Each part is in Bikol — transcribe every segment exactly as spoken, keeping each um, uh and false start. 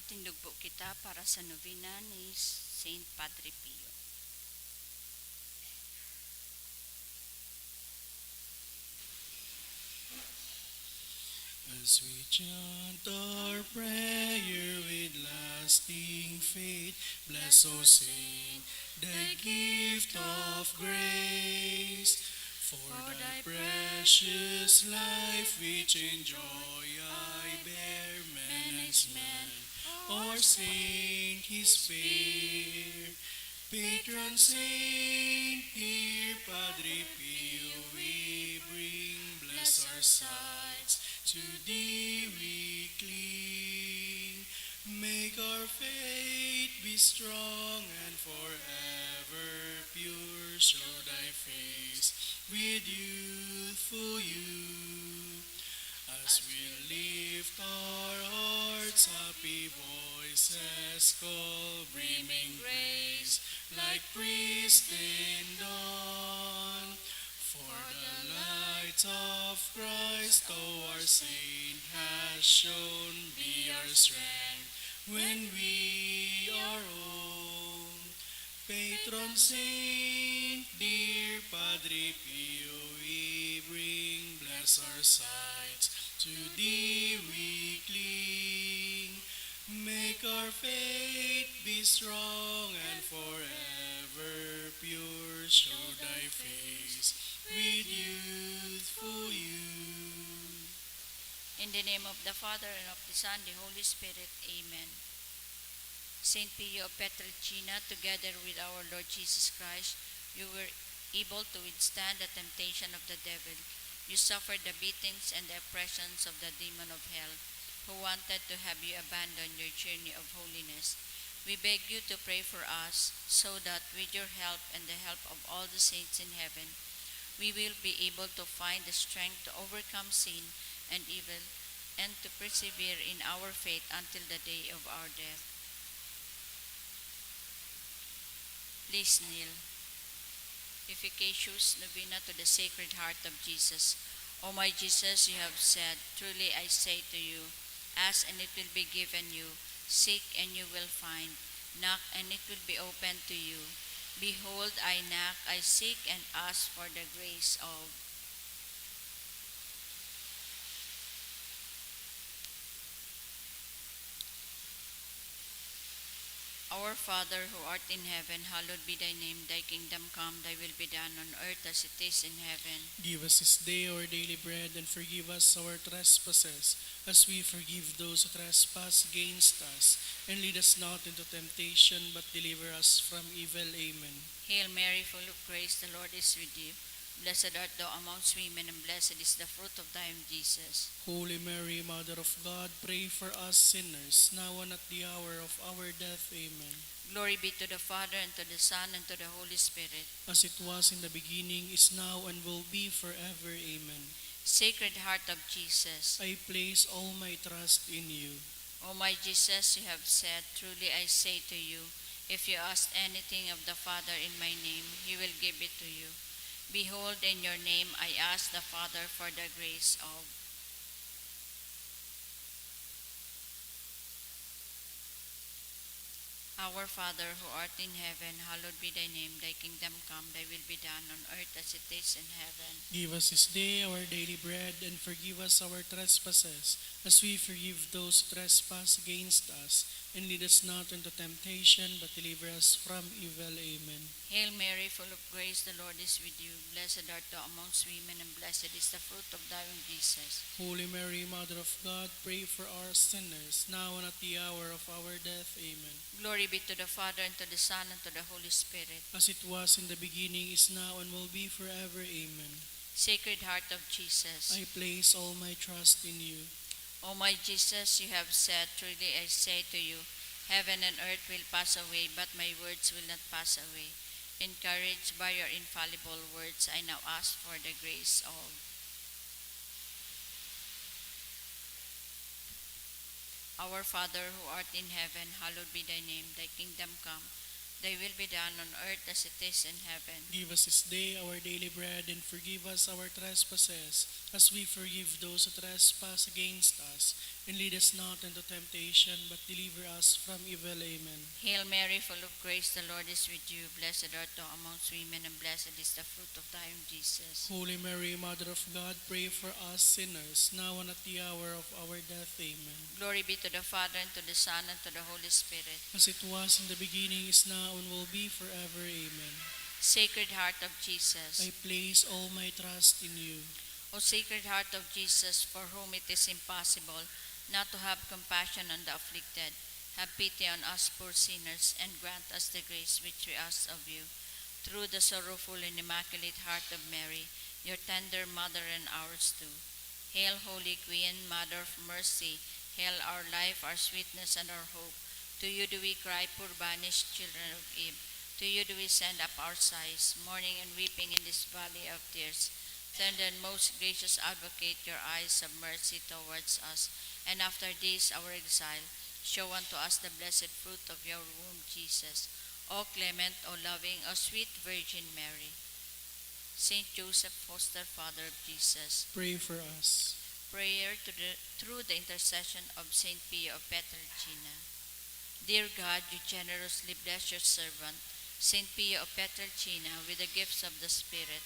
Tindog po kita para sa novena ni Saint Padre Pio. As we chant our prayer with lasting faith, bless, O Saint, the gift of grace. For thy precious life which in joy I bear, men and men o'er Saint his fair. Patron saint, dear Padre Pio, we bring, bless our sights, to thee we cling. Make our faith be strong and forever pure. Show thy face with youthful youth. As we lift our hearts, happy voices call, brimming grace like pristine dawn. For the light of Christ, our saint, has shone, be our strength when we are old. Patron saint, dear Padre Pio, we bring, bless our sights, to thee we cling. Make our faith be strong and forever pure. Show thy face with youthful youth. In the name of the Father, and of the Son, the Holy Spirit. Amen. Saint Pio of Pietrelcina, together with our Lord Jesus Christ, you were able to withstand the temptation of the devil. You suffered the beatings and the oppressions of the demon of hell, who wanted to have you abandon your journey of holiness. We beg you to pray for us, so that with your help and the help of all the saints in heaven, we will be able to find the strength to overcome sin and evil and to persevere in our faith until the day of our death. Please kneel. Efficacious Novena to the Sacred Heart of Jesus. O my Jesus, you have said, "Truly I say to you, ask and it will be given you, seek and you will find, knock and it will be opened to you. Behold, I knock, I seek and ask for the grace of." Our Father, who art in heaven, hallowed be thy name. Thy kingdom come, thy will be done on earth as it is in heaven. Give us this day our daily bread, and forgive us our trespasses, as we forgive those who trespass against us. And lead us not into temptation, but deliver us from evil. Amen. Hail Mary, full of grace, the Lord is with you. Blessed art thou amongst women, and blessed is the fruit of thy womb, Jesus. Holy Mary, Mother of God, pray for us sinners, now and at the hour of our death. Amen. Glory be to the Father, and to the Son, and to the Holy Spirit. As it was in the beginning, is now, and will be forever. Amen. Sacred Heart of Jesus. I place all my trust in you. O my Jesus, you have said, "Truly I say to you, if you ask anything of the Father in my name, he will give it to you." Behold, in your name I ask the Father for the grace of. Our Father, who art in heaven, hallowed be thy name. Thy kingdom come, thy will be done on earth as it is in heaven. Give us this day our daily bread, and forgive us our trespasses, as we forgive those who trespass against us. And lead us not into temptation, but deliver us from evil. Amen. Hail Mary, full of grace, the Lord is with you. Blessed art thou amongst women, and blessed is the fruit of thy womb, Jesus. Holy Mary, Mother of God, pray for us sinners, now and at the hour of our death. Amen. Glory be to the Father, and to the Son, and to the Holy Spirit. As it was in the beginning, is now, and will be forever. Amen. Sacred Heart of Jesus. I place all my trust in you. O my Jesus, you have said, "Truly I say to you, heaven and earth will pass away, but my words will not pass away." Encouraged by your infallible words, I now ask for the grace of. Our Father, who art in heaven, hallowed be thy name. Thy kingdom come. Thy will be done on earth as it is in heaven. Give us this day our daily bread, and forgive us our trespasses, as we forgive those who trespass against us. And lead us not into temptation, but deliver us from evil. Amen. Hail Mary, full of grace, the Lord is with you. Blessed art thou amongst women, and blessed is the fruit of thy womb, Jesus. Holy Mary, Mother of God, pray for us sinners, now and at the hour of our death. Amen. Glory be to the Father, and to the Son, and to the Holy Spirit. As it was in the beginning, is now, and will be forever. Amen. Sacred Heart of Jesus. I place all my trust in you. O Sacred Heart of Jesus, for whom it is impossible not to have compassion on the afflicted, have pity on us poor sinners, and grant us the grace which we ask of you. Through the sorrowful and immaculate heart of Mary, your tender mother and ours too. Hail, Holy Queen, Mother of Mercy, hail our life, our sweetness, and our hope. To you do we cry, poor banished children of Eve. To you do we send up our sighs, mourning and weeping in this valley of tears. Turn then, most gracious Advocate, your eyes of mercy towards us, and after this our exile, show unto us the blessed fruit of your womb, Jesus. O clement, O loving, O sweet Virgin Mary. Saint Joseph, foster father of Jesus. Pray for us. Prayer to the, through the intercession of Saint Pio of Pietrelcina. Dear God, you generously bless your servant, Saint Pio of Pietrelcina, with the gifts of the Spirit.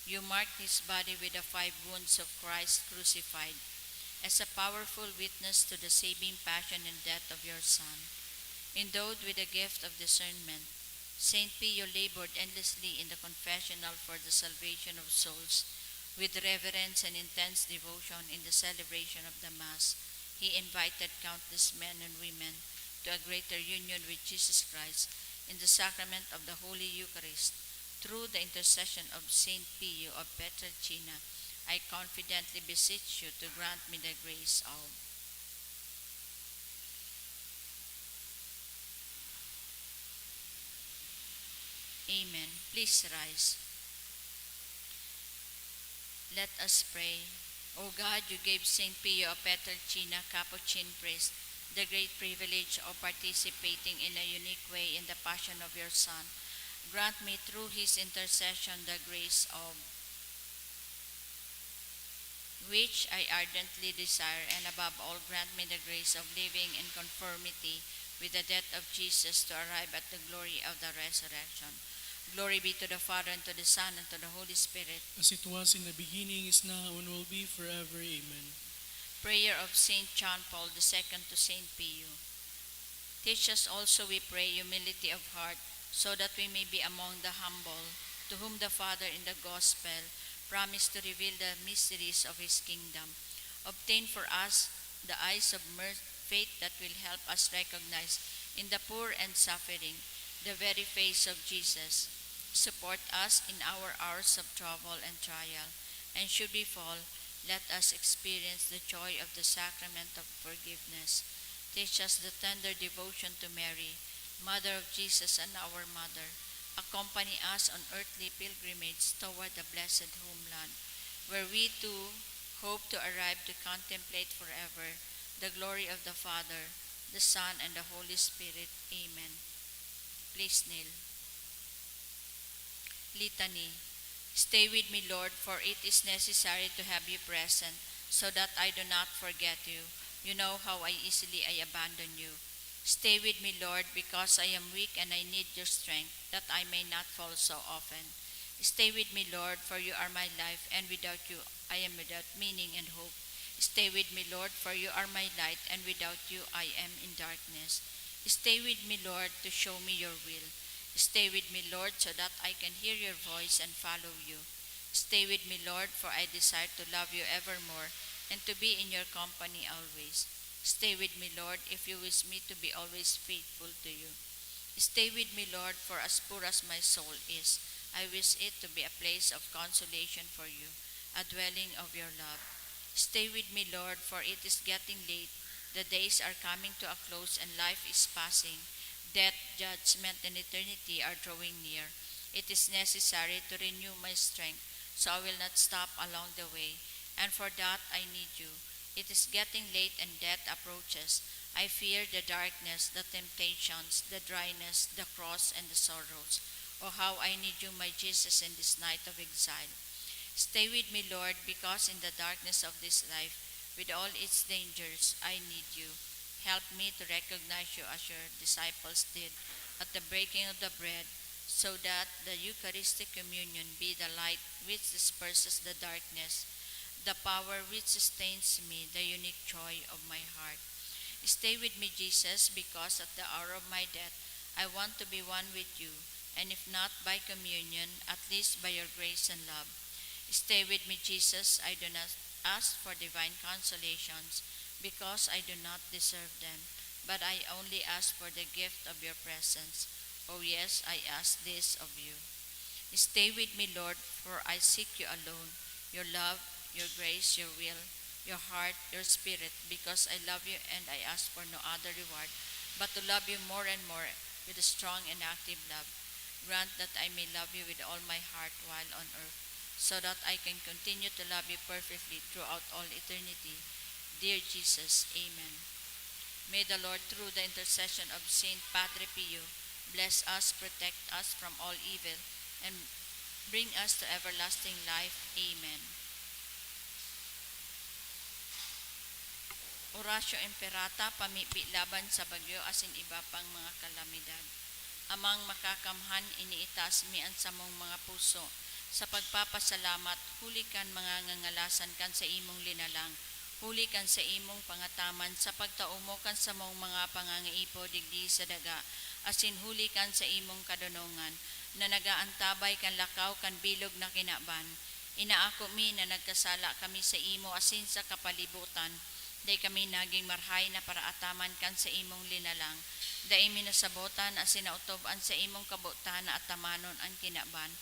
You marked his body with the five wounds of Christ crucified, as a powerful witness to the saving passion and death of your Son. Endowed with the gift of discernment, Saint Pio labored endlessly in the confessional for the salvation of souls. With reverence and intense devotion in the celebration of the Mass, he invited countless men and women to a greater union with Jesus Christ in the sacrament of the Holy Eucharist. Through the intercession of Saint Pio of Pietrelcina, I confidently beseech you to grant me the grace of Amen. Please rise. Let us pray. O God, you gave Saint Pio of Pietrelcina, Capuchin priest, the great privilege of participating in a unique way in the passion of your Son. Grant me through his intercession the grace of which I ardently desire, and above all, grant me the grace of living in conformity with the death of Jesus to arrive at the glory of the resurrection. Glory be to the Father, and to the Son, and to the Holy Spirit. As it was in the beginning, is now, and will be forever. Amen. Prayer of Saint John Paul the Second to Saint Pio. Teach us also, we pray, humility of heart, so that we may be among the humble, to whom the Father in the Gospel promised to reveal the mysteries of his kingdom. Obtain for us the eyes of mer- faith that will help us recognize in the poor and suffering the very face of Jesus. Support us in our hours of trouble and trial, and should we fall, let us experience the joy of the sacrament of forgiveness. Teach us the tender devotion to Mary, Mother of Jesus and our Mother. Accompany us on earthly pilgrimage toward the blessed homeland, where we too hope to arrive to contemplate forever the glory of the Father, the Son, and the Holy Spirit. Amen. Please kneel. Litany. Stay with me, Lord, for it is necessary to have you present, so that I do not forget you. You know how I easily I abandon you. Stay with me, Lord, because I am weak and I need your strength, that I may not fall so often. Stay with me, Lord, for you are my life, and without you I am without meaning and hope. Stay with me, Lord, for you are my light, and without you I am in darkness. Stay with me, Lord, to show me your will. Stay with me, Lord, so that I can hear your voice and follow you. Stay with me, Lord, for I desire to love you evermore and to be in your company always. Stay with me, Lord, if you wish me to be always faithful to you. Stay with me, Lord, for as poor as my soul is, I wish it to be a place of consolation for you, a dwelling of your love. Stay with me, Lord, for it is getting late, the days are coming to a close, and life is passing. Death, judgment, and eternity are drawing near. It is necessary to renew my strength, so I will not stop along the way. And for that, I need you. It is getting late and death approaches. I fear the darkness, the temptations, the dryness, the cross, and the sorrows. Oh, how I need you, my Jesus, in this night of exile. Stay with me, Lord, because in the darkness of this life, With all its dangers, I need you. Help me to recognize you as your disciples did at the breaking of the bread, so that the Eucharistic communion be the light which disperses the darkness, the power which sustains me, the unique joy of my heart. Stay with me, Jesus, because at the hour of my death, I want to be one with you, and if not by communion, at least by your grace and love. Stay with me, Jesus. I do not ask for divine consolations, because I do not deserve them, but I only ask for the gift of your presence. Oh yes, I ask this of you. Stay with me, Lord, for I seek you alone. Your love, your grace, your will, your heart, your spirit, because I love you and I ask for no other reward but to love you more and more with a strong and active love. Grant that I may love you with all my heart while on earth, so that I can continue to love you perfectly throughout all eternity. Dear Jesus, amen. May the Lord, through the intercession of Saint Padre Pio, bless us, protect us from all evil, and bring us to everlasting life. Amen. Oratio Imperata, pamibi laban sa bagyo asin iba pang mga kalamidad. Amang Makakamhan, iniitaas mi an samong mga puso sa pagpapasalamat huli kan mga ngangalasan kan sa imong linalang, huli kan sa imong pangataman sa pagtao mo kan samong mga pangangaipo digdi sa daga, asin huli kan sa imong kadonongan na nagaantabay kan lakaw kan bilog na kinaban. Inaako mi na nagkasala kami sa imo asin sa kapalibotan. Dai kami nagin marahay na paraataman kan sa imong linalang. Dai mi nasabotan asin naotob an sa imong kabotan na atamanon an kinaban.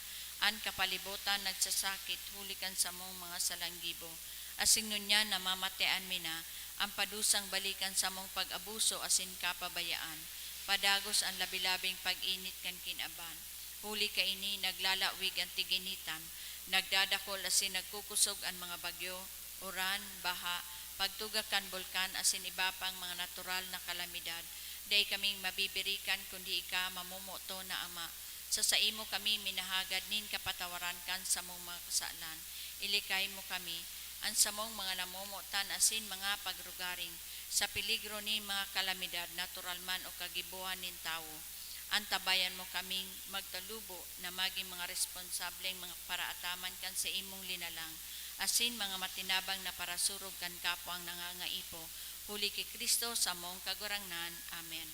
An kapalibotan nagsasakit huli kan samong mga salanggibo. Asin ngunyan namamatean mi na an padusang balikan samong pag-abuso asin kapabayaan. Padagos an labi-labing pag-init kan kinaban. Huli kaini, naglalawig an tiginitan, nagdadakol asin nagkukusog an mga bagyo, uran, baha, pagtugak kan bulkan asin iba pang mga natural na kalamidad. Dai kaming mabibirikan kundi ika, mamomoton na Ama. Sa saimo kami minahagad nin kapatawaran kan samong mga kasalan. Ilikay mo kami, an samong mga namomotan asin mga pagrugaring, sa peligro nin mga kalamidad, natural man o kagibohan nin tawo. Antabayan mo kaming magtalubo na magin mga responsableng mga paraataman kan sa imong linalang, asin mga matinabang na parasurog kan kapwang nangangaipo, huli ki Cristo, samong Kagurangnan. Amen.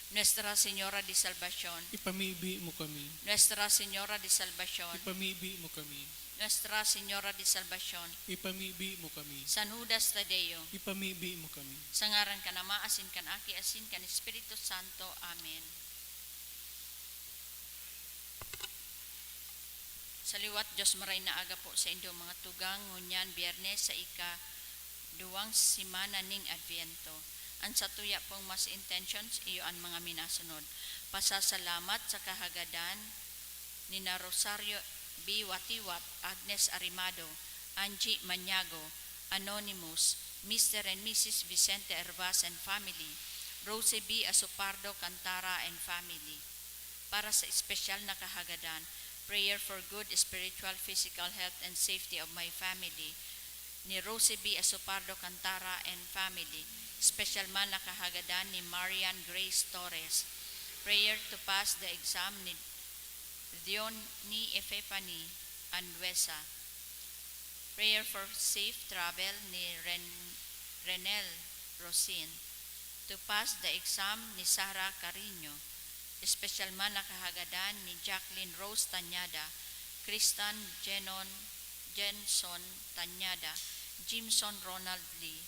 Nuestra Señora de Salvacion. Ipamibi mo kami. Nuestra Señora de Salvacion. Ipamibi mo kami. Nuestra Señora de Salvacion. Ipamibi mo kami. San Judas Tadeo. Ipamibi mo kami. Sa ngaran kan Ama, asin kan Aki, asin kan Espiritu Santo. Amen. Sa liwat, Diyos maray na aga po sa indo mga tugang, ngunyan Biyernes sa ika duwang semana ning Adviento. An satuya pong mas intentions, iyo an mga minasunod. Pasasalamat sa kahagadan ni na Rosario B. Watiwat, Agnes Arimado, Angie Maniago, Anonymous, Mister and Missus Vicente Hervas and family, Rosie B. Asopardo Cantara and family. Para sa espesyal na kahagadan, prayer for good spiritual, physical health and safety of my family, ni Rosie B. Asopardo Cantara and family, special man na kahagadan ni Marian Grace Torres. Prayer to pass the exam ni Dion ni Epifani Anduesa. Prayer for safe travel ni Ren-, Renel Rosin. To pass the exam ni Sarah Carino. Special man na kahagadan ni Jacqueline Rose Tañada, Kristan Jenon, Jenson Tañada, Jimson Ronald Lee.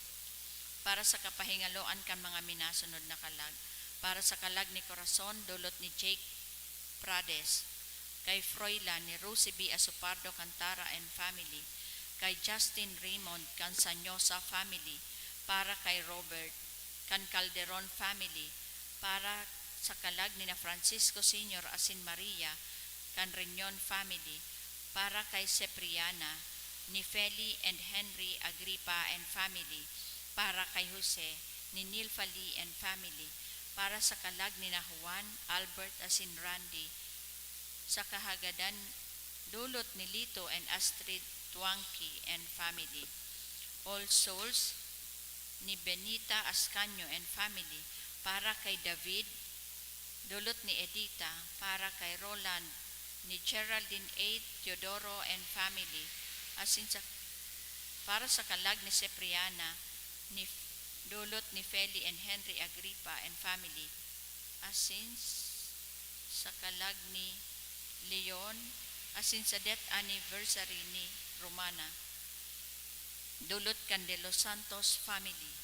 Para sa kapahingaloan kan mga minasunod na kalag. Para sa kalag ni Corazon, dulot ni Jake Prades. Kay Froilan ni Rosie B. Asopardo Cantara and family. Kay Justin Raymond Cansañosa family. Para kay Robert kan Calderon family. Para sa kalag ni na Francisco Senior asin Maria kan Reñon family. Para kay Cipriana ni Feli and Henry Agripa and family. Para kay Jose ni Nilfa Lee and family. Para sa kalag ni na Juan, Albert asin Randy, sa kahagadan dulot ni Lito and Astrid Tuangki and family. All Souls, ni Benita Ascanio and family, para kay David, dulot ni Edita, para kay Roland, ni Geraldine A. Teodoro and family, asin sa, para sa kalag ni Cipriana, ni, dulot ni Feli and Henry Agripa and family, asin s-, sa kalag ni Leon, asin sa death anniversary ni Romana, dulot kan De Los Santos family.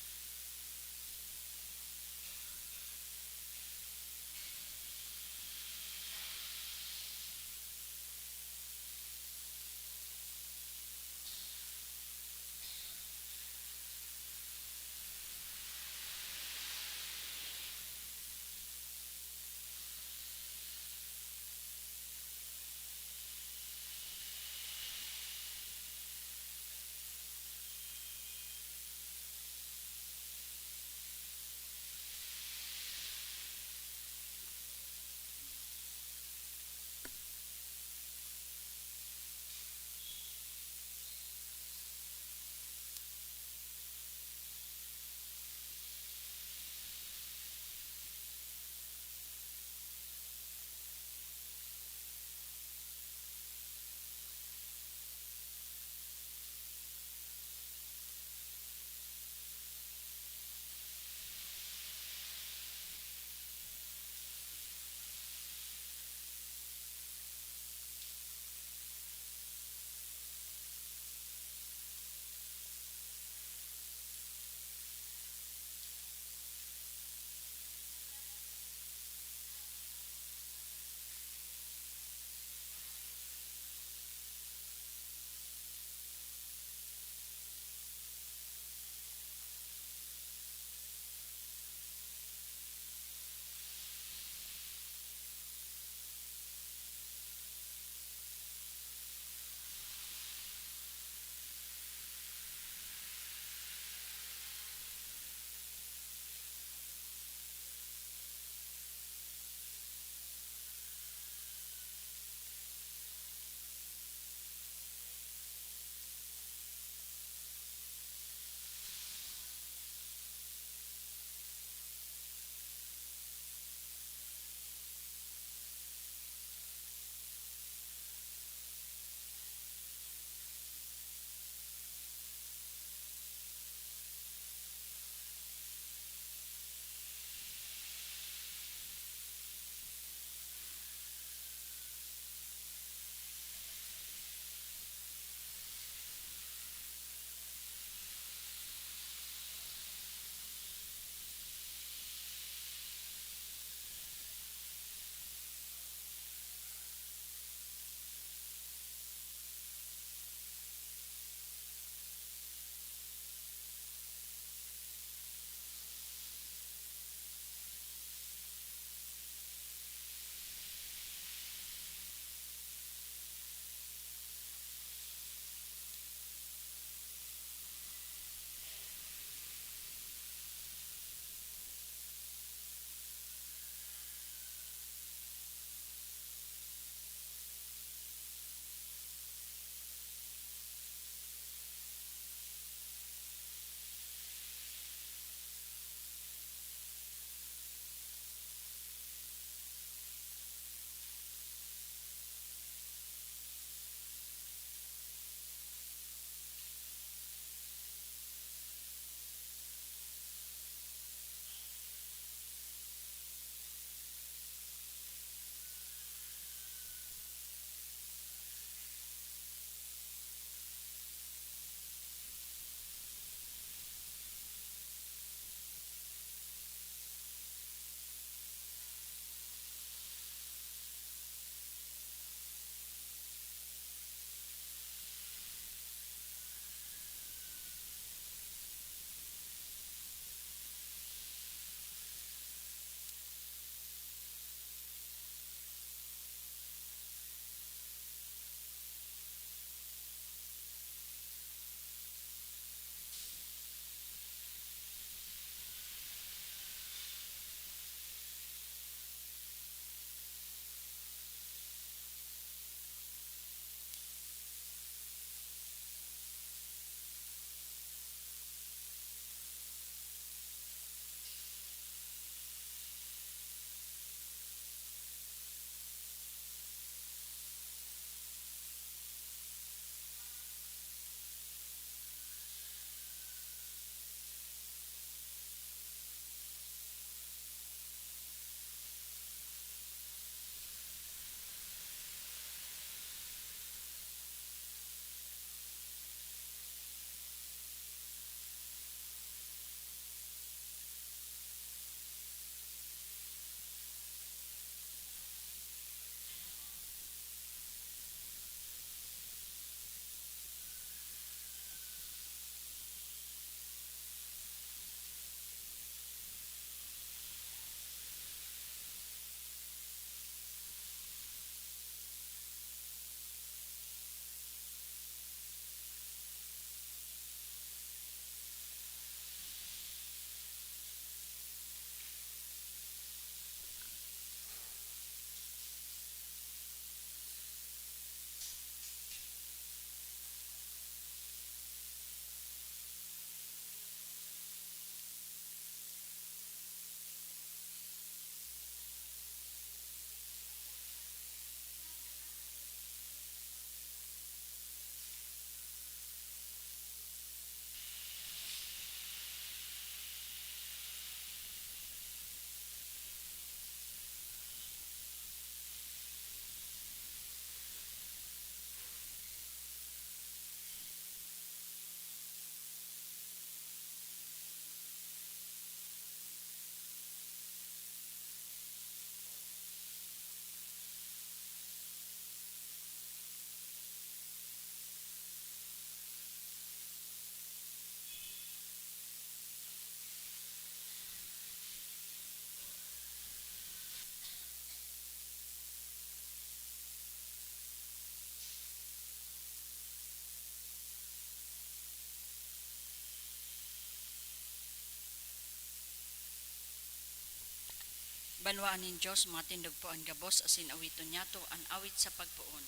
Banwaan nin Dios, mga tindog po an gabos, asin awiton niyato an awit sa pagpoon.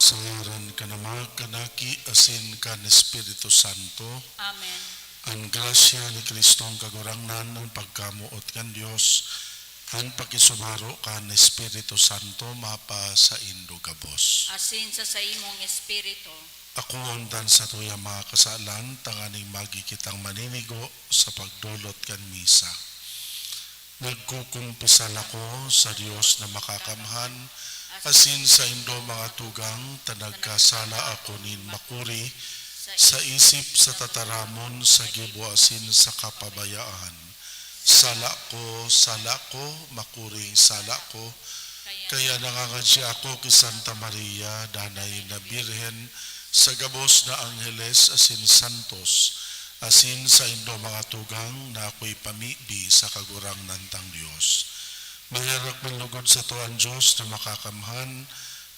Sa ngaran kan Ama, kan Aki, asin kan Espiritu Santo. Amen. An grasya ni Cristong Kagurangnan, an pagkamoot kan Dios, an pakisumaro kan Espiritu Santo mapasaindo gabos. Asin sa saimong espiritu. Akoon ta an satuyang mga kasalan, tanganing magi kitang maninigo sa pagdolot kan misa. Nagkukumpisal ako sa Dios na Makakamhan, asin saindo, mga tugang, ta nagkasala ako nin makuri, sa isip, sa tataramon, sa gibo, asin sa kapabayaan. Sala ko, sala ko, makuring sala ko. Kaya nangangadya ako ki Santa Maria, Danay na Birhen, sa gabos na angheles asin santos, asin saindo, mga tugang, na akoy pamibi sa Kagurangnan tang Dios. Maherak man lugod sato an Dios na Makakamhan,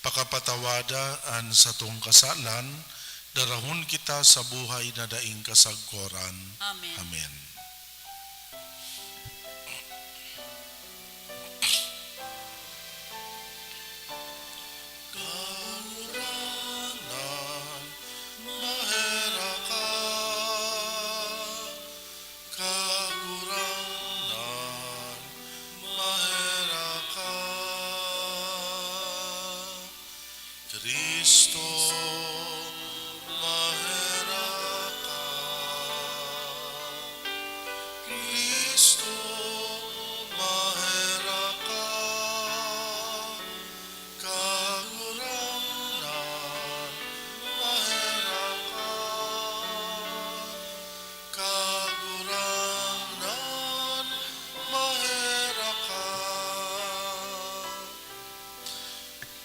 pakapatawada an satong kasalan, darahon kita sa buhay na daing kasagkoran. Amen. Amen. Kagurangnan, maherak ka. Kagurangnan, maherak ka. Cristo, maherak ka. Cristo, maherak ka. Kagurangnan, maherak ka. Kagurangnan, maherak ka.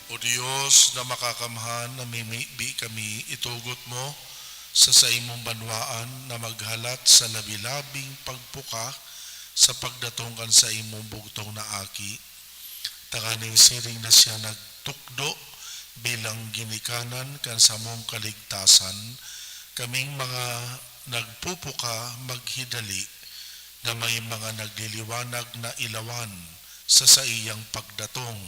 O Dios na Makakamhan, namimibi kami, itugot mo sa saimong banwaan na maghalat sa labi-labing pagpuka sa pagdatong kan saimong bugtong na Aki. Tanganing siring na siya nagtukdo bilang ginikanan kan samong kaligtasan, kaming mga nagpupuka maghidali na may mga nagliliwanag na ilawan sa saiyang pagdatong.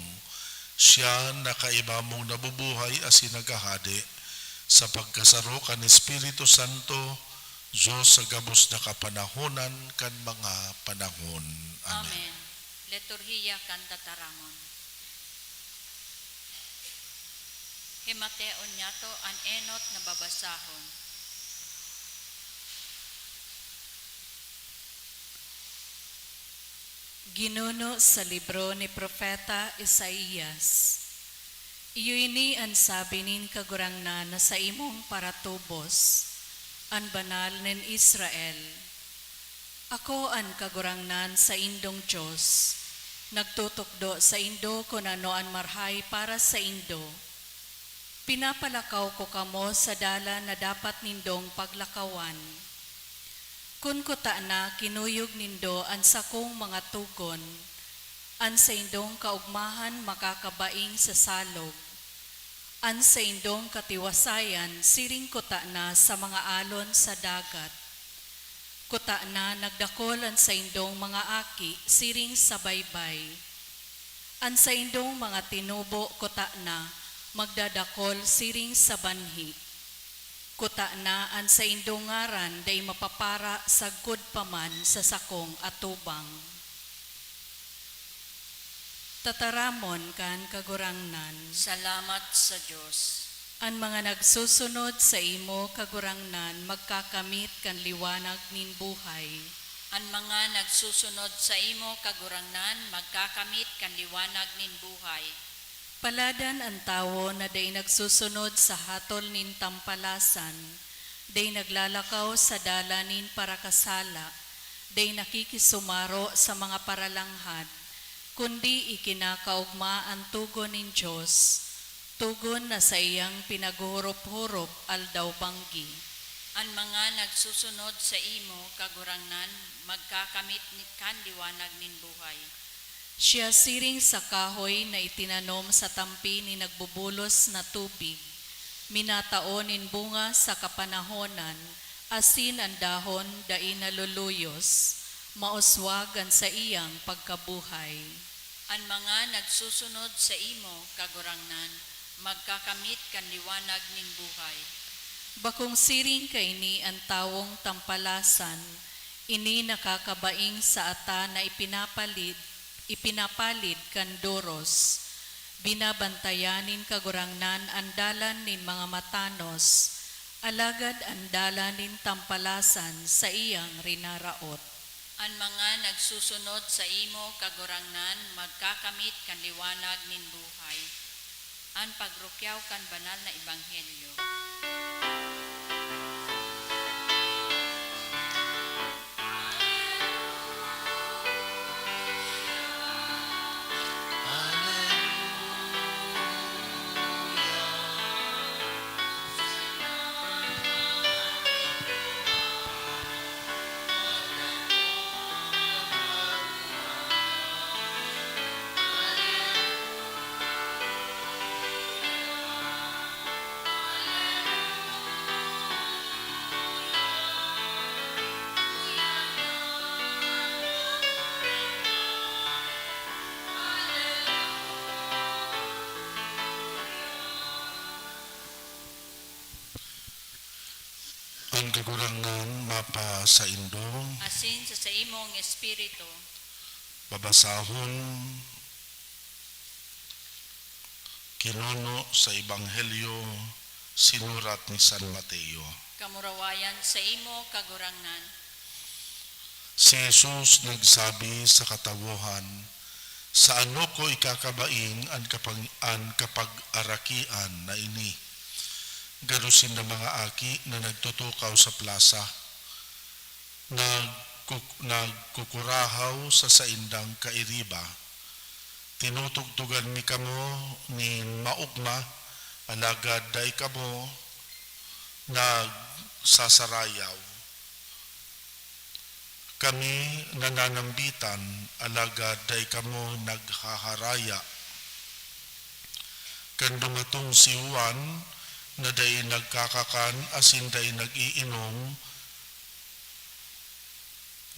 Siya na kaiba mong nabubuhay asin naghahade sa pagkasaro kan Espiritu Santo, Dios sa gabos na kapanahonan kan mga panahon. Amen. Amen. Liturhiya kan Tataramon. Himateon niyato an enot na babasahon. Ginuno sa libro ni Propeta Isaias. Iyo ini an sabi nin Kagurangnan na saimong paratubos, an Banal nin Israel. Ako an Kagurangnan, saindong Dios, nagtutukdo saindo kun ano an marhay para saindo. Pinapalakaw ko kamo sa dalan na dapat nindong paglakawan. Kun kutana kinuyog nindo an sakong mga togon, an saindong kaogmahan makakabaing sa salog, an saindong katiwasayan siring kutana sa mga alon sa dagat. Kutana nagdakol an saindong mga aki siring sa baybay. An saindong mga tinubo kutana magdadakol siring sa banhi. Kutana an saindong ngaran dai mapapara sagkod pa man sa sakong atubang. Tataramon kan Kagurangnan. Salamat sa Dios. An mga nagsusunod saimo, Kagurangnan, magkakamit kan liwanag nin buhay. An mga nagsusunod saimo, Kagurangnan, magkakamit kan liwanag nin buhay. Paladan an tawo na dai nagsusunod sa hatol nin tampalasan, dai naglalakaw sa dalan nin parakasala, dai nakikisumaro sa mga paralanghad, kundi ikinakaogma an togon nin Dios, togon na saiyang pinaghuhurop-hurop aldaw-banggi. An mga nagsusunod saimo, Kagurangnan, magkakamit ni, kan liwanag nin buhay. Siya siring sa kahoy na itinanom sa tampi nin nagbubulos na tubig, minatao nin bunga sa kapanahonan, asin an dahon dai naluluyos, mauswag an saiyang pagkabuhay. An mga nagsusunod saimo, Kagurangnan, magkakamit kan liwanag nin buhay. Bakong siring kaini an tawong tampalasan, ini nakakabaing sa ata na ipinapalid, ipinapalid kan doros. Binabantayan nin Kagurangnan an dalan nin mga matanos, alagad an dalan nin tampalasan saiyang rinaraot. An mga nagsusunod saimo, Kagurangnan, magkakamit kan liwanag nin buhay. An pagrukyaw kan banal na ebanghelyo. An Kagurangnan mapasaindo. Asin sa saimong espiritu. Babasahon Kinuno sa Ebanghelyo sinurat ni San Mateo. Kamurawayan saimo, Kagurangnan. Si Jesus nagsabi sa katawohan, "Sa ano ko ikakabaing an kapag-, an kapag-arakian na ini? Garo sinda mga aki na nagtutukaw sa plasa, nagkuk-, nagkukurahaw sa saindang kairiba. Tinutugtugan mi kamo nin maogma, alagad dai kamo nagsasarayaw. Kami nananambitan, alagad dai kamo naghaharaya. Kan dumatong si Juan na dai nagkakakan asin dai nag-iinom,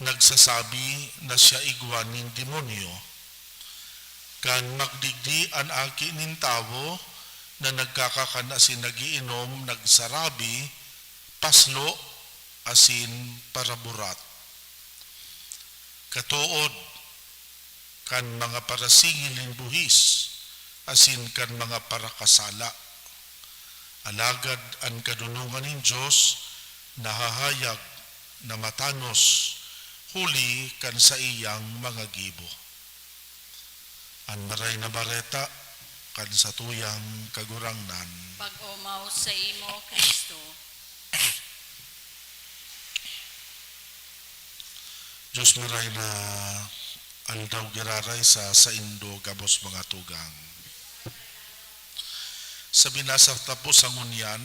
nagsasabi na siya igwa nin demonyo. Kan magdigdi an Aki nin Tawo na nagkakakan asin nag-iinom, nagsarabi, 'Paslo asin paraburat.' Katood kan mga parasingil nin buhis asin kan mga parakasala. Alagad an kadonongan nin Dios nahahayag na matanos huli kan saiyang mga gibo." An Maray na Bareta kan satuyang Kagurangnan. Pag-omaw saimo, Cristo. Dios, maray na aldaw giraray sa saindo gabos mga tugang. Sa binasa ta po sa ngunyan,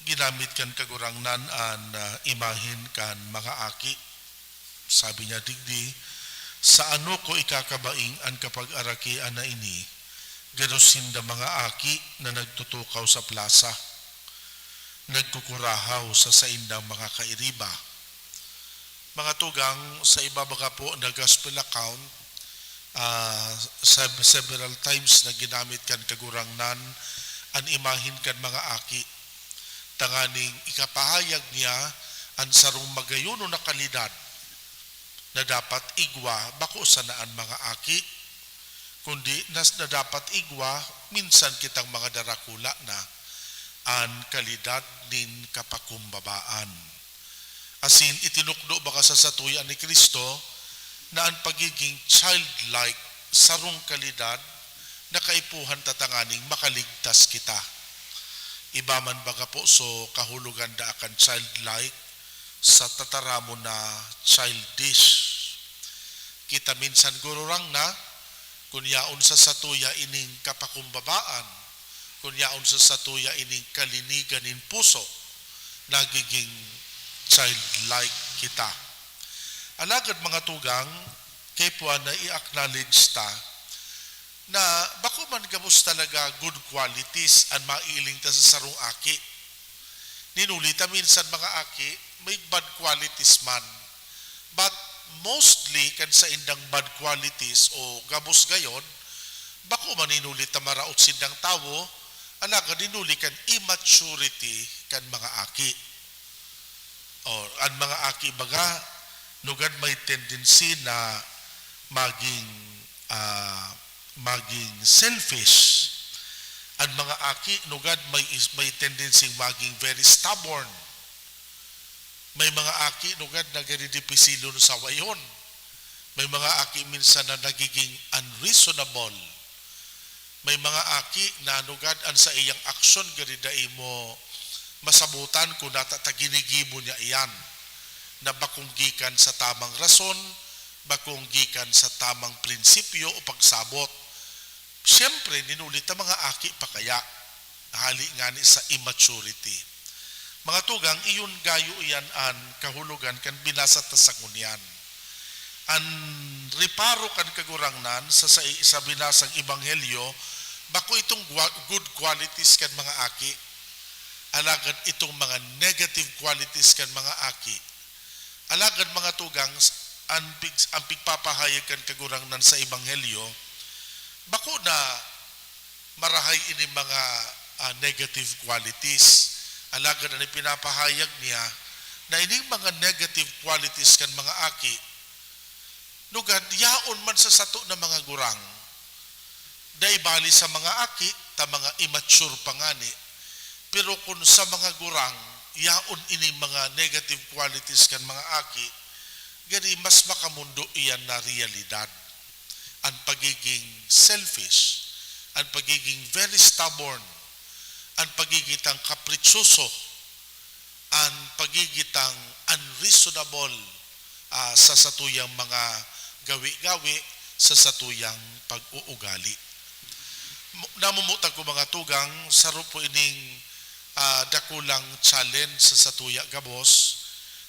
ginamit kan Kagurangnan an, ah, imahen kan mga aki. Sabi niya digdi, "Sa ano ko ikakabaing an kapag-arakian na ini? Garo sinda mga aki na nagtutukaw sa plasa, nagkukurahaw sa saindang mga kairiba." Mga tugang, sa iba baga po na gospel account, ah, sev-, several times na ginamit kan Kagurangnan an imahen kan mga aki, tanganing ikapahayag niya an sarong magayonon na kalidad na dapat igwa bako sana an mga aki, kundi nas-, na dapat igwa minsan kitang mga darakula na, an kalidad nin kapakumbabaan. Asin itinukdo baga sa satuya ni Cristo na an pagiging childlike sarong kalidad Nakaipuhan ta tanganing makaligtas kita. Iba man baga po so kahulogan da akan childlike, sa tataramon na childish. Kita minsan, Gururang, na kun yaon sa satuya ining kapakumbabaan, kun yaon sa satuya ining kalinigan nin puso, nagiging childlike kita. Alagad, mga tugang, kaipuhan na i-acknowledge ta na bako man gabos talaga good qualities an maiiling ta sa sarong aki. Nin huli ta minsan, mga aki, may bad qualities man. But mostly kan saindang bad qualities o gabos gayon, bako man nin huli ta maraot sindang tawo, alagad nin huli kan immaturity kan mga aki. O, an mga aki baga, nugad may tendency na maging, ah, maging selfish. An mga aki, nugad may is-, may tendency maging very stubborn. May mga aki, nugad na gani dipisilon sawayon. May mga aki minsan na nagiging unreasonable. May mga aki na nugad an saiyang aksyon gani dai mo masabotan kun nata ta ginigibo niya iyan, na bakong gikan sa tamang rason, bakong gikan sa tamang prinsipyo o pagsabot. Siyempre, nin huli ta mga aki pa kaya, hali ngani sa immaturity. Mga tugang, iyon gayo iyan an kahulogan kan binasa ta sa ngunyan. An reparo kan Kagurangnan sa, sa, sa binasang ebanghelyo, bako itong gua-, good qualities kan mga aki, alagad itong mga negative qualities kan mga aki. Alagad, mga tugang, s-, an pig-, an pigpapahayag kan Kagurangnan sa ebanghelyo, bako na marahay ini mga, ah, negative qualities. Alagad an ipinapahayag niya na ining mga negative qualities kan mga aki, nugad yaon man sa sato na mga gurang. Dai bali sa mga aki ta mga immature pa ngani, pero kun sa mga gurang, yaon ining mga negative qualities kan mga aki, gani mas makamondo iyan na realidad. An pagiging selfish, an pagiging very stubborn, an pagigitang kapritsoso, an pagigitang unreasonable, ah, sa satuyang mga gawi-gawi, sa satuyang pag-uugali. Mo-, namumuta ko, mga tugang, saro po ining, ah, dakulang challenge sa satuya gabos,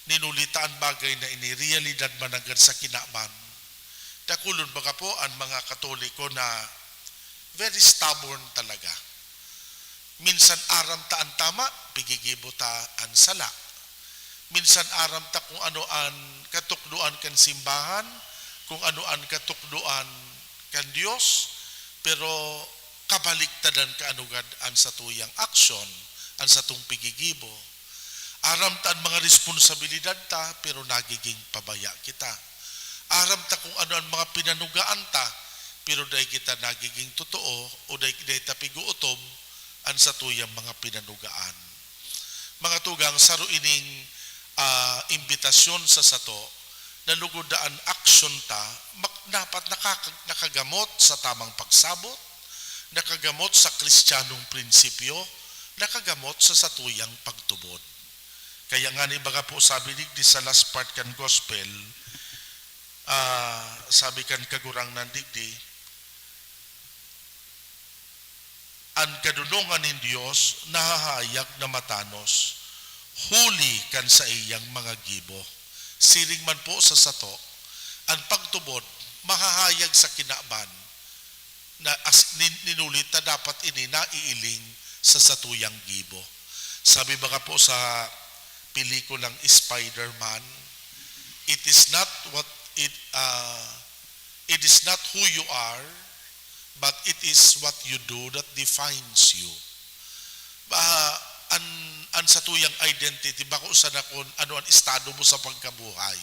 nin huli ta an bagay na ini realidad man nanggad sa kinaban. Dakulon baga po an mga Katoliko na very stubborn talaga. Minsan aram ta an tama, pigigibo ta an sala. Minsan aram ta kung ano an katukdoan kan simbahan, kung ano an katukdoan kan Dios, pero kabaliktadan kaanugad an satuyang aksyon, an satong pigigibo. Aram ta an mga responsabilidad ta, pero nagiging pabaya kita. Aram ta kung ano an mga pinanugaan ta, pero dai kita nagiging totoo o dai, dai ta pig-ootob an satuyang mga pinanugaan. Mga tugang, saro ining, ah, imbitasyon sa sato na lugod na an aksyon ta mak-, dapat nakaka-, nakagamot sa tamang pagsabot, nakagamot sa Kristiyanong prinsipyo, nakagamot sa satuyang pagtubod. Kaya ngani, baga po, sabi digdi sa last part kan gospel, ah, sabi kan Kagurangnan digdi, "An kadonongan nin Dios nahahayag na matanos, huli kan saiyang mga gibo." Siring man po sa sato, an pagtubod mahahayag sa kinaban, na as-, nin-, nin huli ta dapat ini naiiling sa satuyang gibo. Sabi baga po sa pelikulang Spider-Man, "It is not what it, ah, it is not who you are, but it is what you do that defines you." Ba, an, an satuyang identity, bako sana kun ano an estado mo sa pagkabuhay.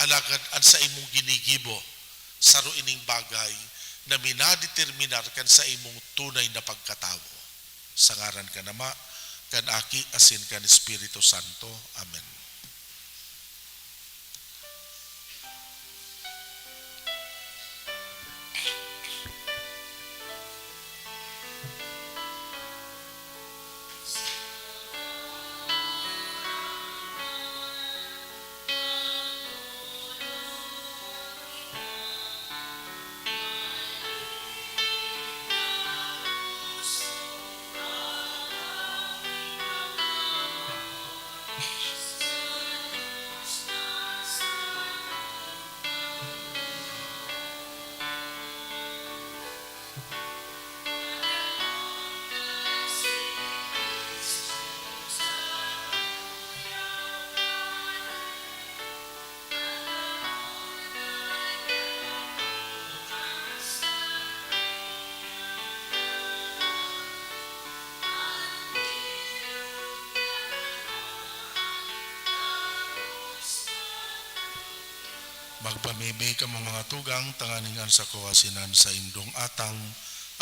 Alagad an sa imong ginigibo, saro ining bagay na minadeterminar kan sa imong tunay na pagkatawo. Sa ngaran kan Ama, kan Aki, asin kan Espiritu Santo. Amen. Magpamibi kamo, mga tugang, tanganing an sako asin an saindong atang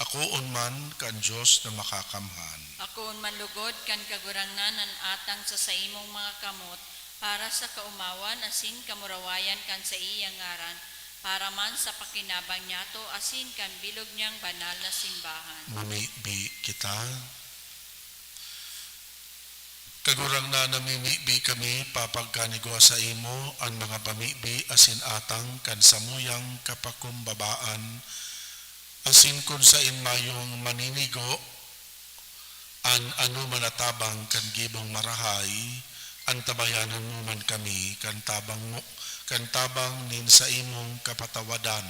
akoon man kan Dios na Makakamhan. Akoon man lugod kan Kagurangnan an atang sa saimong mga kamot, para sa kaomawan asin kamurawayan kan saiyang ngaran, para man sa pakinabang niyato asin kan bilog niyang banal na simbahan. Mamibi kita. Kagurangnan, namimibi kami, papagkanigwa saimo an mga pamibi asin atang kan samuyang kapakumbabaan, asin kun saen mayong maninigo an anoman na tabang kan gibong marahay, antabayanan mo man kami kan tabang mo, kan tabang nin saimong kapatawadan,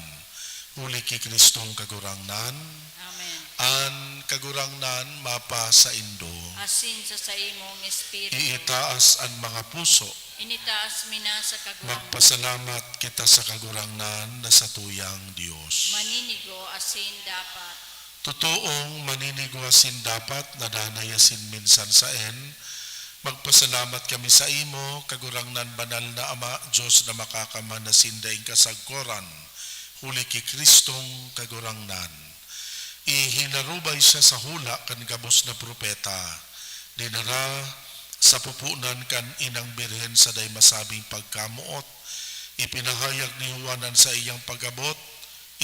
huli ki Cristong Kagurangnan. Amen. An Kagurangnan mapasaindo. Asin sa saimong espiritu. Iitaas an mga puso. Initaas mi na sa Kagurangnan. Magpasalamat kita sa Kagurangnan na satuyang Dios. Maninigo asin dapat. Totoong maninigo asin dapat na danay asin minsan saen, magpasalamat kami saimo, Kagurangnan, banal na Ama, Dios na Makakamhan asin daing kasagkoran, huli ki Cristong Kagurangnan. Ihinarubay siya sa hula kan gabos na propeta. Dinara sa pupunan kan Inang Birhen sa dai masabing pagkamoot. Ipinahayag ni Juan an saiyang pag-abot,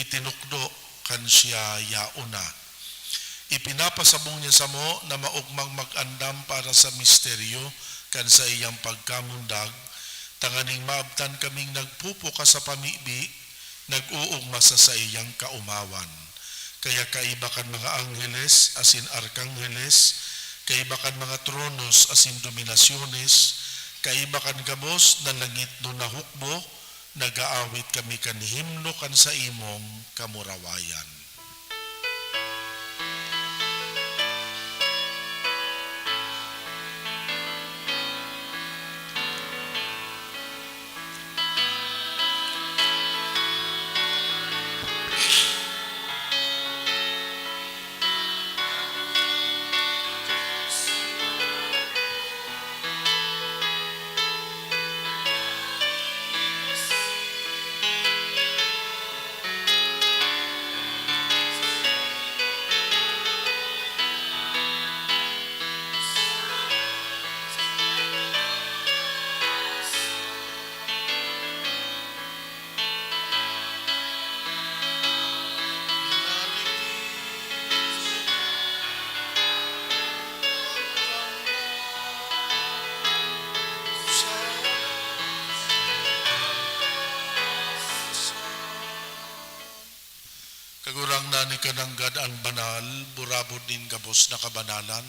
itinukdo kan siya yaon na. Ipinapasabong niya samo na maogmang mag-andam para sa misteryo kan saiyang pagkamundag, tanganing maabtan kaming nagpupukas sa pamibi, nag-oogma sa saiyang kaomawan. Kaya kaiba kan mga angheles asin arkangheles, kaiba kan mga tronos asin dominasyones, kaiba kan gabos na langitnon na hukbo, nag-aawit kami kan himno kan saimong kamurawayan. Kagurangnan, ika nanggad an banal, burabod nin gabos na kabanalan.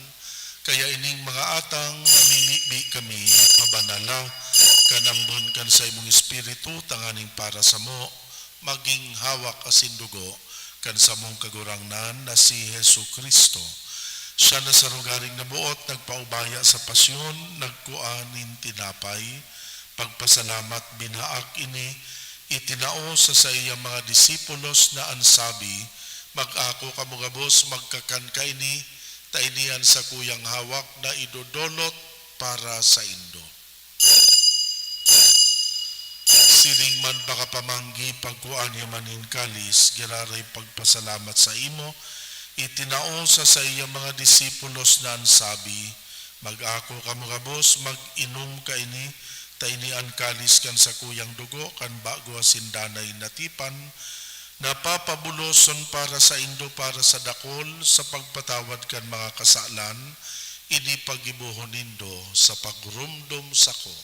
Kaya ining mga atang namimibi kami, pabanala kan ambon kan saimong Espiritu, tanganing para samo magin hawak asin dugo kan samong Kagurangnan na si Jesu-Cristo. Siya na sa rogaring naboot, nagpaubaya sa pasyon, nagkua nin tinapay, pagpasalamat, binaak ini, itinao sa saiyang mga disipulos na an sabi, "Mag-ako kamo gabos, magkakan kaini, ta ini an sakuyang hawak na idodolot para saindo." Siring man pakapamanggi, pagkua niya man nin kalis, giraray pagpasalamat saimo, itinao sa saiyang mga disipulos na an sabi, "Mag-ako kamo gabos, mag-inom kaini, ta ini an kalis kan sakuyang dugo kan bago asin danay na tipan, na papabuloson para saindo, para sa dakul, sa pagpatawad kan mga kasalan. Ini paggibohon nindo sa pagromdom sako."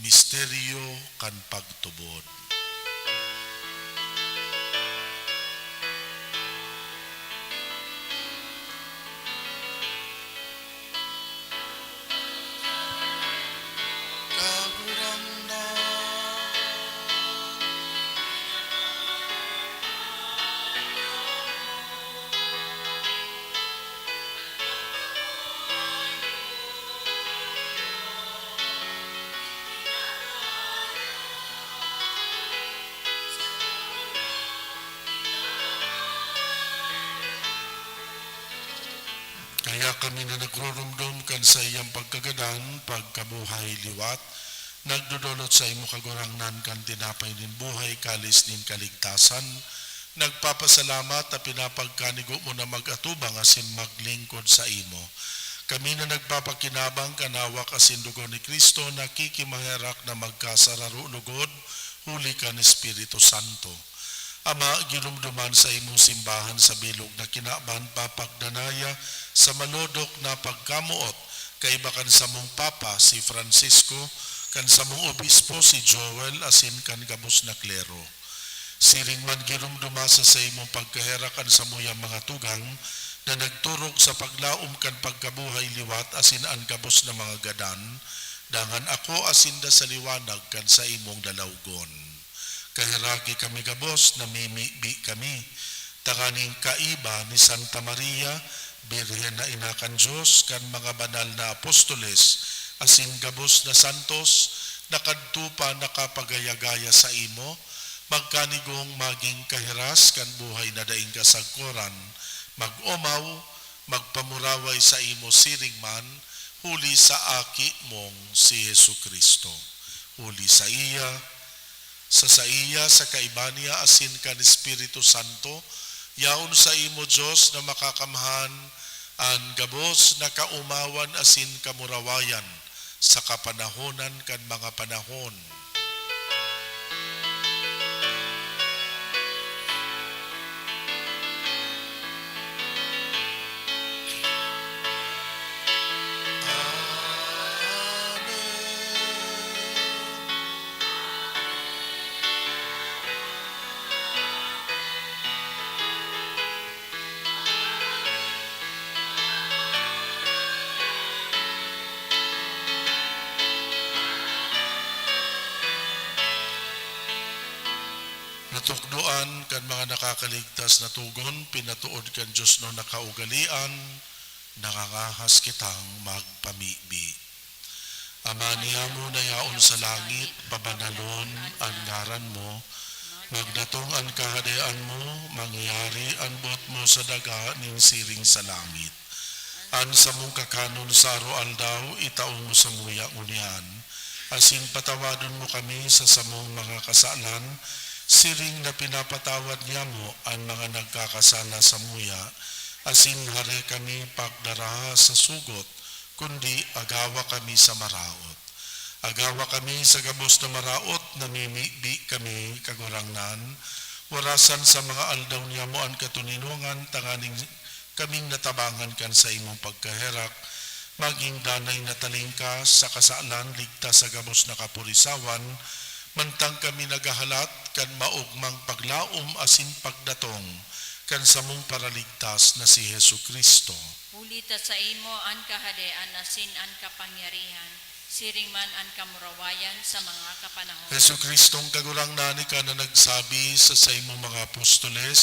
Misteryo kan pagtubod. Kaya kami na nagrurumdom kan saiyang pagkagadan, pagkabuhay liwat, nagdodolot sa imo, Kagurangnan, kan tinapay nin buhay, kalis nin kaligtasan, nagpapasalamat ta pinapagkanigo mo na mag-atubang asin maglingkod sa imo. Kami na nagpapakinabang kan hawak asin dugo ni Cristo, nakikimaherak na magkasararo lugod huli kan Espiritu Santo. Ama, ginumduman sa imong simbahan sa bilog na kinaban, papagdanaya sa malodok na pagkamoot kaiba kan samong Papa, si Francisco, kan samong Obispo, si Joel, asin kan gabos na klero. Siring man, ginumduma sa saimong pagkaherak an samuyang mga tugang na nagturog sa paglaom kan pagkabuhay liwat asin an gabos na mga gadan, dangan ako asinda sa liwanag kan saimong lalawgon. Kaheraki kami gabos, namimibi kami, tanganing kaiba ni Santa Maria, Birhen na Ina kan Dios, kan mga banal na apostoles, asin gabos na santos, na kadto pa nakapagaya-gaya saimo, magkanigong magin kahiras kan buhay na daing kasagkoran, mag-omaw, magpamuraway saimo siring man, huli sa Aki mong si Jesu-Cristo. Huli saiya, sa saiya, sa kaiba niya, asin kan Espiritu Santo, yaon saimo, Dios na Makakamhan, an gabos na kaomawan asin kamurawayan sa kapanahonan kan mga panahon. Natukdoan kan mga nakakaligtas na togon, pinatood kan Dios na kaugalean, nangangahas kitang magpamibi. Ama niamo na yaon sa langit, pabanalon an ngaran mo, magdatong an kahadean mo, mangyari an boot mo sa daga nin siring sa langit. An samong kakanon sa aroaldaw, itao mo samuya ngunyan, asin patawadon mo kami sa samong mga kasalan, siring na pinapatawad niamo an mga nagkakasala samuya, asin hare kami pagdaraha sa sugot, kundi agawa kami sa maraot. Agawa kami sa gabos na maraot, namimibi kami, Kagurangnan, warasan sa mga aldaw niamo an katoninongan, tanganing kaming natabangan kan saimong pagkaherak, magin danay na talingkas sa kasalan, ligtas sa gabos na kapurisawan, mantang kami naghahalat kan maogmang paglaom asin pagdatong kan samong Paraligtas na si Jesu-Cristo. Huli ta saimo an kahadean asin an kapangyarihan, siring man an kamurawayan sa mga kapanahon. Jesu-Cristong Kagurangnan, ika na nagsabi sa saimong mga apostoles,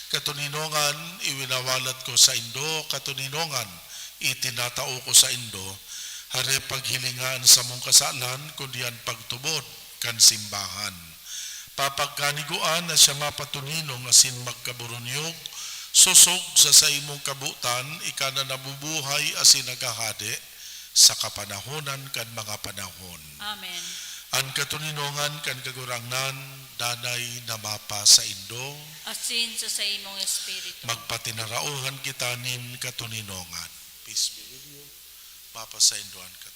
"Katoninongan, iwinawalat ko saindo, katoninongan, itinatao ko saindo." Hare paghilinga an samong kasalan, kundi an pagtubod kan simbahan. Papagkaniguan na siya mapatoninong asin magkaburunyog, sosog sa saimong kabotan, ika na nabubuhay asin naghahade sa kapanahonan kan mga panahon. Amen. An katoninongan kan Kagurangnan danay na mapasaindo. Asin sa saimong espiritu. Magpatinaraohan kita nin katoninongan. Peace be with you. Mapasaindo an katoninongan.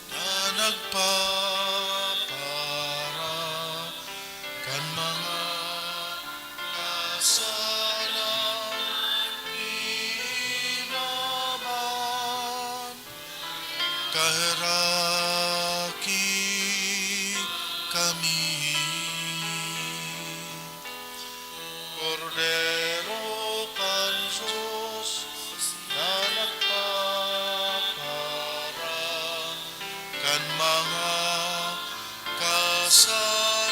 Na nagpapara kan mga kasalan, inaban kaheraki kami. Kordero kan Dios na nagpapara kan mga kasalan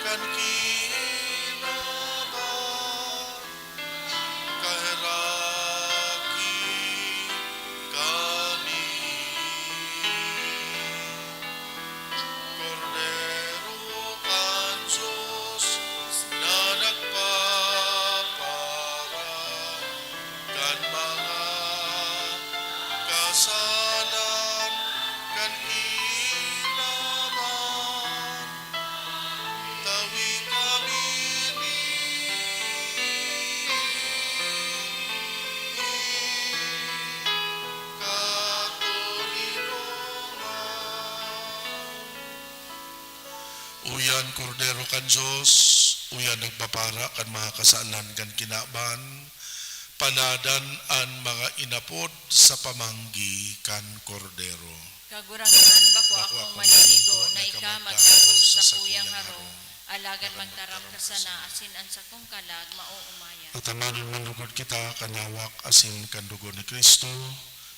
kan kinaban, kaheraki kan Salan kan kinaban, tawi kami ni Katoninongan. Uyan, Kordero kan Dios, uyan nagpapara kan mga kasalan kan kinaban, panadan an mga inapod sa pamanggi kan Kordero. Kagurangnan, bako Bako akong akong maninigo maninigo na na ika ika magdako magdako sa sa sakuyang sakuyang harong, harong, alagad alagad magtaram magtaram ka ka sana sana. Asin an sakong kalag maoomayan. Atamanon man lugod kita kan hawak asin kan dugo ni Cristo,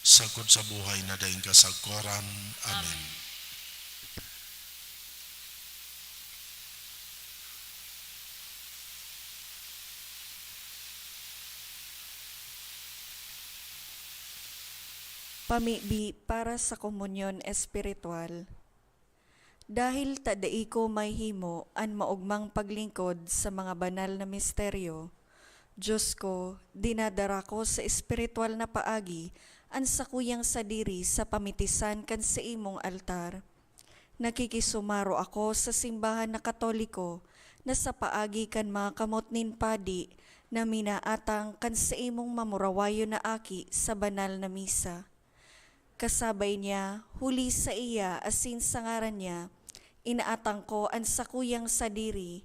sagkod sa buhay na daing kasagkoran. Amen. Amen. Pamibi para sa komunyon espiritual. Dahil ta dai ko mahimo an maogmang paglingkod sa mga banal na misteryo, Dios ko, dinadara ko sa espiritual na paagi an sakuyang sadiri sa pamitisan kan saimong altar. Nakikisumaro ako sa simbahan na Katoliko na sa paagi kan mga kamot nin padi na minaatang kan saimong mamurawayon na aki sa banal na misa. Kasabay niya, huli saiya asin sa ngaran niya, inaatang ko an sakuyang sadiri.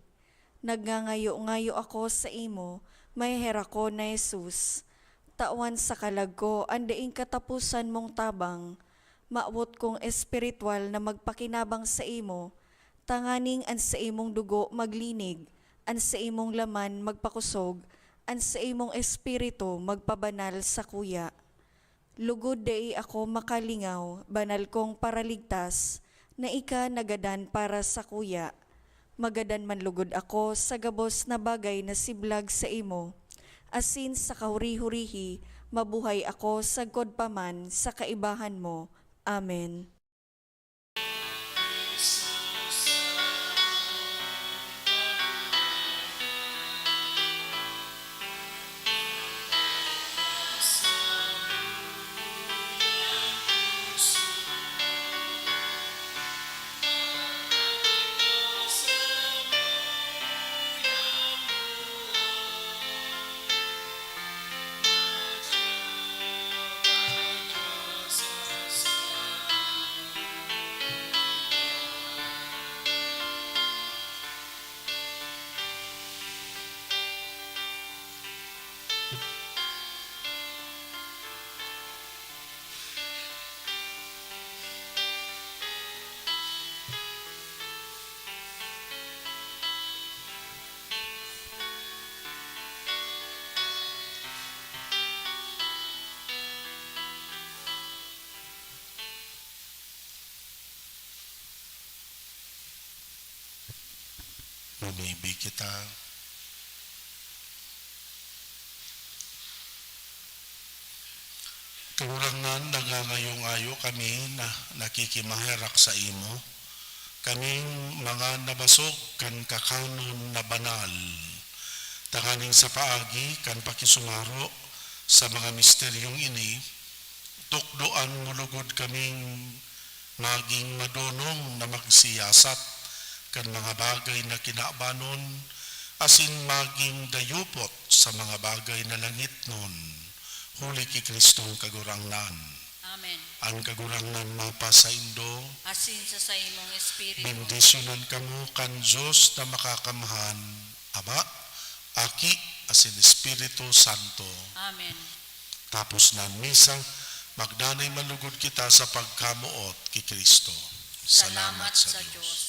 Nagngangayo-ngayo ako saimo, maheherak ko na Jesus. Tawan sa kalag ko an daing kataposan mong tabang. Mawot kong espiritual na magpakinabang saimo, tanganing an saimong dugo maglinig, an saimong laman magpakosog, an saimong espiritu magpabanal sakuya. Lugod dai ako makalingaw, banal kong Paraligtas, na ika nagadan para sakuya. Magadan man lugod ako sa gabos na bagay na siblag saimo, asin sa kahuri-hurihi, mabuhay ako sagkod pa man sa kaibahan mo. Amen. Lumibi kita. Kagurangnan, nangangayo-ngayo kami na nakikimaherak saimo, kaming mga nabasog kan kakanon na banal, tanganing sa paagi kan pakisumaro sa mga misteryong ini, tukdoan mo lugod kaming magin madonong na magsiyasat kan mga bagay na kinabanon, asin magin dayupot sa mga bagay na langitnon, huli ki Cristong Kagurangnan. Amen. An Kagurangnan mapasaindo. Asin sa saimong espiritu. Bendisyonan kamo kan Dios na Makakamhan, Ama, Aki, asin Espiritu Santo. Amen. Tapos na an misa, magdanay man lugod kita sa pagkamoot ki Cristo. Salamat sa Dios.